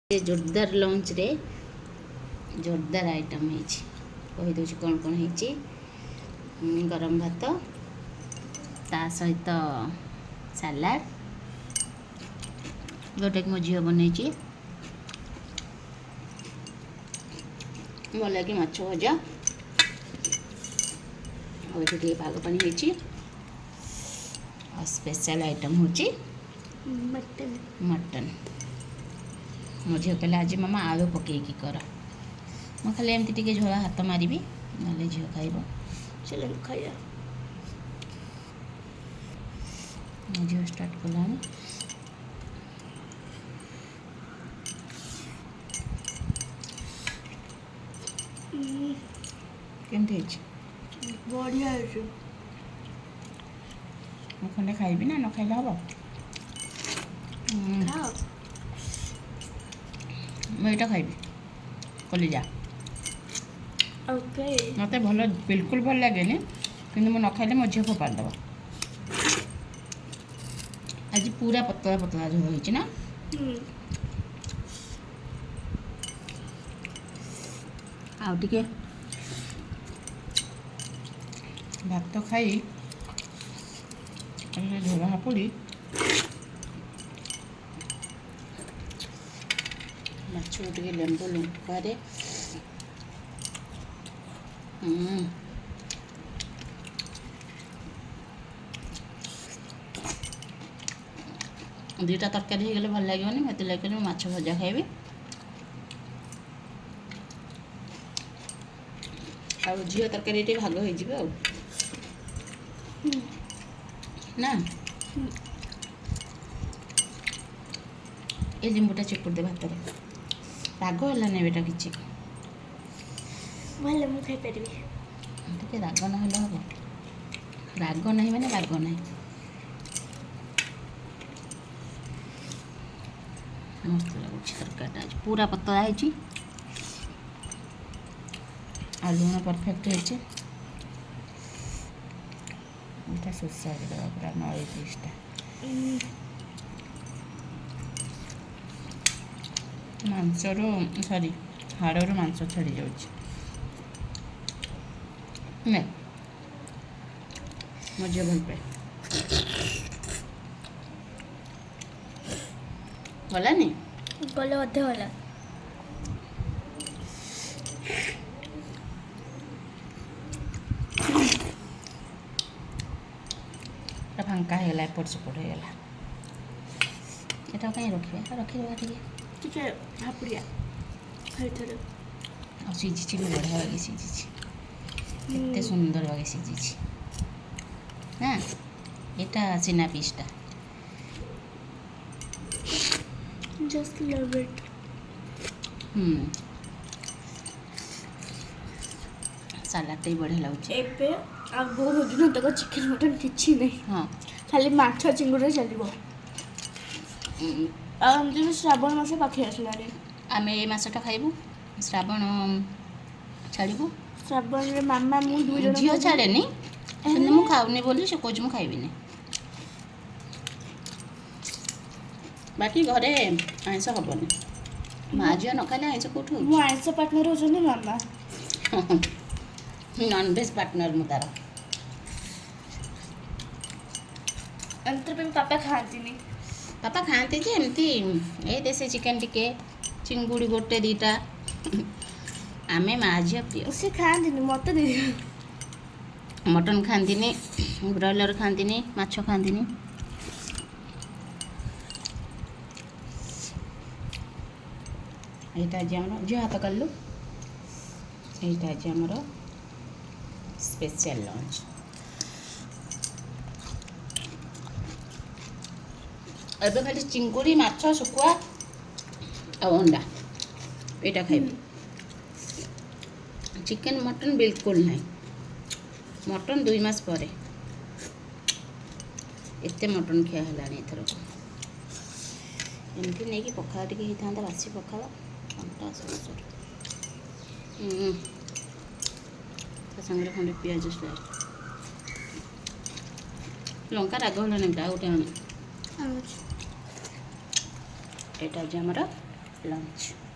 ଜୋରଦାର ଲଞ୍ଚରେ ଜୋରଦାର ଆଇଟମ୍ ହେଇଛି। କହିଦେଉଛି କ'ଣ କ'ଣ ହେଇଛି। ଗରମ ଭାତ, ତା ସହିତ ସାଲାଡ଼, ଯେଉଁଟାକି ମୋ ଝିଅ ବନେଇଛି। ଭଲ ଲାଗେ ମାଛ ଭଜା। ଆଉ ଏଠି ଟିକେ ପାଗ ପାଣି ହେଇଛି। ଆଉ ସ୍ପେଶାଲ୍ ଆଇଟମ୍ ହେଉଛି ମଟନ୍। ମଟନ୍। ମୋ ଝିଅ କହିଲା, ଆଜି ମାମା ଆଳୁ ପକେଇକି କର। ମୁଁ ଖାଲି ଏମିତି ଟିକେ ଝୋଳ ହାତ ମାରିବି, ନହେଲେ ଝିଅ ଖାଇବ। ଚାଲନ୍ତୁ ଖାଇବା। ମୋ ଝିଅ ଷ୍ଟାର୍ଟ କଲାଣି। କେମିତି ହେଇଛି? ବଢ଼ିଆ ହେଇଛି। ମୁଁ ଖଣ୍ଡେ ଖାଇବି ନା, ନ ଖାଇଲେ ହବ? ଖାଅ। ମୁଁ ଏଇଟା ଖାଇବି, କଲିଜା। ଓକେ। ମୋତେ ଭଲ ବିଲକୁଲ ଭଲ ଲାଗେନି, କିନ୍ତୁ ମୁଁ ନ ଖାଇଲେ ମୋ ଝିଅ ଫୋପାଡ଼ି ଦେବ। ଆଜି ପୁରା ପତଳା ପତଳା ଝୋଳ ହେଇଛି ନା? ଆଉ ଟିକେ ଭାତ ଖାଇ ଆଉ ଝୋଳ ହାପୁଡ଼ି ମାଛକୁ ଟିକେ ଲେମ୍ବୁ ଲଙ୍କାରେ। ଦୁଇଟା ତରକାରୀ ହେଇଗଲେ ଭଲ ଲାଗିବନି। ସେଥିଲାଗି ମୁଁ ମାଛ ଭଜା ଖାଇବି ଆଉ ଝିଅ ତରକାରୀ ଟିକେ ଭାଗ ହେଇଯିବ ଆଉ ନା। ଏ ଲେମ୍ବୁଟା ଚିପୁଡ଼ି ଦେ ଭାତରେ। ରାଗ ହେଲାନି ଏଇଟା କିଛି। ଭଲ, ମୁଁ ଖାଇପାରିବି। ଟିକେ ରାଗ ନହେଲେ ହବ? ରାଗ ନାହିଁ ମାନେ ରାଗ ନାହିଁ। ମସ୍ତ ଲାଗୁଛି ତରକାରୀଟା। ଆଜି ପୁରା ପତଳା ହେଇଛି ଆଉ ଲୁଣ ପରଫେକ୍ଟ ହେଇଛି। ଏଇଟା ଶୋଷାରେ ଦେବା ପୁରା ନଳି ପିସ୍ଟା। ମାଂସରୁ, ସରି, ହାଡ଼ରୁ ମାଂସ ଛାଡ଼ି ଯାଉଛି ନେ। ମୋ ଝିଅ ଭଲ ପାଏ। ଗଲାନି? ଗଲେ, ଅଧେ ଗଲା। ପୁରା ଫାଙ୍କା ହେଇଗଲା, ଏପଟ ସେପଟ ହେଇଗଲା। ଏଟା କାହିଁ ରଖିବା? ରଖିଦେବା ଟିକେ। ଟିକେ ହାପୁଡ଼ିଆ ଖାଇଥରେ। ଆଉ ସିଝିଛି ବି, ବଢ଼ିଆ ବାଗି ସିଝିଛି। କେତେ ସୁନ୍ଦର ବାଗି ସିଝିଛି ନା ଏଇଟା ସିନା ପିସ୍ଟା। Just love it. ହୁଁ, ସାଲାଡ଼ଟା ବି ବଢ଼ିଆ ଲାଗୁଛି। ଏବେ ଆଉ ବହୁତ ଦିନ ତକ ଚିକେନ୍ ମଟନ୍ କିଛି ନାହିଁ। ଖାଲି ମାଛ ଚିଙ୍ଗୁଡ଼ିରେ ଚାଲିବ। ଆଉ ଏମିତି ବି ଶ୍ରାବଣ ମାସ ପାଖେଇ ଆସିଲାଣି। ଆମେ ଏ ମାସଟା ଖାଇବୁ, ଶ୍ରାବଣ ଛାଡ଼ିବୁ। ଶ୍ରାବଣରେ ମାମା ମୁଁ ଦୁଇ ଜଣ ଝିଅ ଖାଇବୁ। ଛାଡ଼େନି, କିନ୍ତୁ ମୁଁ ଖାଉନି ବୋଲି ସେ କହୁଛି ମୁଁ ଖାଇବିନି। ବାକି ଘରେ ଆଇଁଷ ହବନି। ମା ଝିଅ ନ ଖାଇଲେ ଆଇଁଷ କେଉଁଠୁ ମୋ ଆଇଁଷ ପାର୍ଟନର ହେଉଛନ୍ତି ମାମା। ନନଭେଜ୍ ପାର୍ଟନର ମୁଁ ତାର। ଏମିତିରେ ବି ପାପା ଖାଆନ୍ତିନି। ବାପା ଖାଆନ୍ତି ଯେ ଏମିତି ଏଇ ଦେଶୀ ଚିକେନ୍ ଟିକେ, ଚିଙ୍ଗୁଡ଼ି ଗୋଟେ ଦୁଇଟା। ଆମେ ମା ଝିଅ ପ୍ରିୟ। ସେ ଖାଆନ୍ତିନି, ମୋତେ ଦେଇ। ମଟନ୍ ଖାଆନ୍ତିନି, ବ୍ରଏଲର୍ ଖାଆନ୍ତିନି, ମାଛ ଖାଆନ୍ତିନି। ଏଇଟା ଆଜି ଆମର, ଝିଅ ହାତ କାଢ଼ିଲୁ, ଏଇଟା ଆଜି ଆମର ସ୍ପେଶାଲ ଲଞ୍ଚ। ଏବେ ଖାଲି ଚିଙ୍ଗୁଡ଼ି, ମାଛ, ଶୁଖୁଆ ଆଉ ଅଣ୍ଡା ଏଇଟା ଖାଇବି। ଚିକେନ୍ ମଟନ୍ ବିଲକୁଲ ନାହିଁ। ମଟନ୍ 2 ମାସ ପରେ। ଏତେ ମଟନ୍ ଖିଆ ହେଲାଣି ଏଥରକ। ଏମିତି ନେଇକି ପଖାଳ ଟିକେ ହେଇଥାନ୍ତା, ବାସି ପଖାଳ, ଅଣ୍ଟା ସରୁ ସରୁ। ତା ସାଙ୍ଗରେ ଖଣ୍ଡେ ପିଆଜ ସ୍ଲାଇସ୍। ଲଙ୍କା ରାଗ ହେଲାଣି, ଆଉ ଗୋଟେ ଆଣ। ଏଇଟା ଆଜି ଆମର ଲଞ୍ଚ।